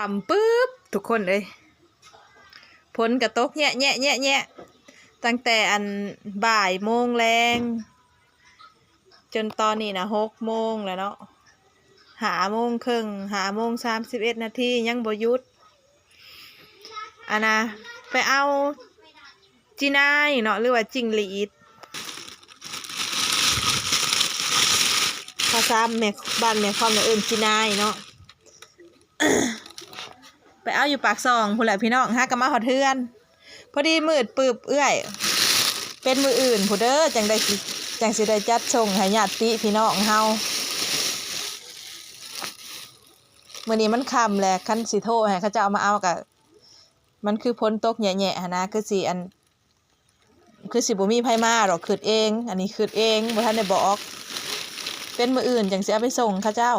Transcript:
ຄ່ຳປຶບ ທຸກຄົນເອີຍ ຝົນກໍຕົກແຍະໆໆໆ ຕັ້ງແຕ່ອັນບ່າຍໂມງແລງ ຈົນຕອນນີ້ນະຫົກໂມງແລ້ວເນາະ ຫ້າໂມງເຄິ່ງ ຫ້າໂມງສາມສິບເອັດນາທີ ຍັງບໍ່ຢຸດ. ອັນນະ ໄປເອົາຈີນາຍເນາະ ຫຼືວ່າຈິງຫຼີດ ພາສາແມ່ ບ້ານແມ່ຄອມນະເອີ້ນຈີນາຍເນາະ ໄປເອົາຢູ່ປາກຊ່ອງພຸ້ນແຫຼະພີ່ນ້ອງ ຫາກໍມາຮອດເຮືອນ ພໍດີມືດປຶບເອື້ອຍ ເປັນມື້ອື່ນພຸ້ນເດີ ຈັ່ງໄດ້ ຈັ່ງຊິໄດ້ຈັດສົ່ງໃຫ້ຍາດຕິພີ່ນ້ອງເຮົາ. ມື້ນີ້ມັນຄ່ຳແຫຼະ ຄັນຊິໂທໃຫ້ເຂົາເຈົ້າມາເອົາກໍ ມັນຄືຝົນຕົກແຍະໆຫັ້ນນະ ຄືຊິອັນ ຄືຊິບໍ່ມີໃຜມາດອກ ຄຶດເອງ ອັນນີ້ຄຶດເອງ ບໍ່ທັນໄດ້ບອກ ເປັນມື້ອື່ນຈັ່ງຊິເອົາໄປສົ່ງເຂົາເຈົ້າ.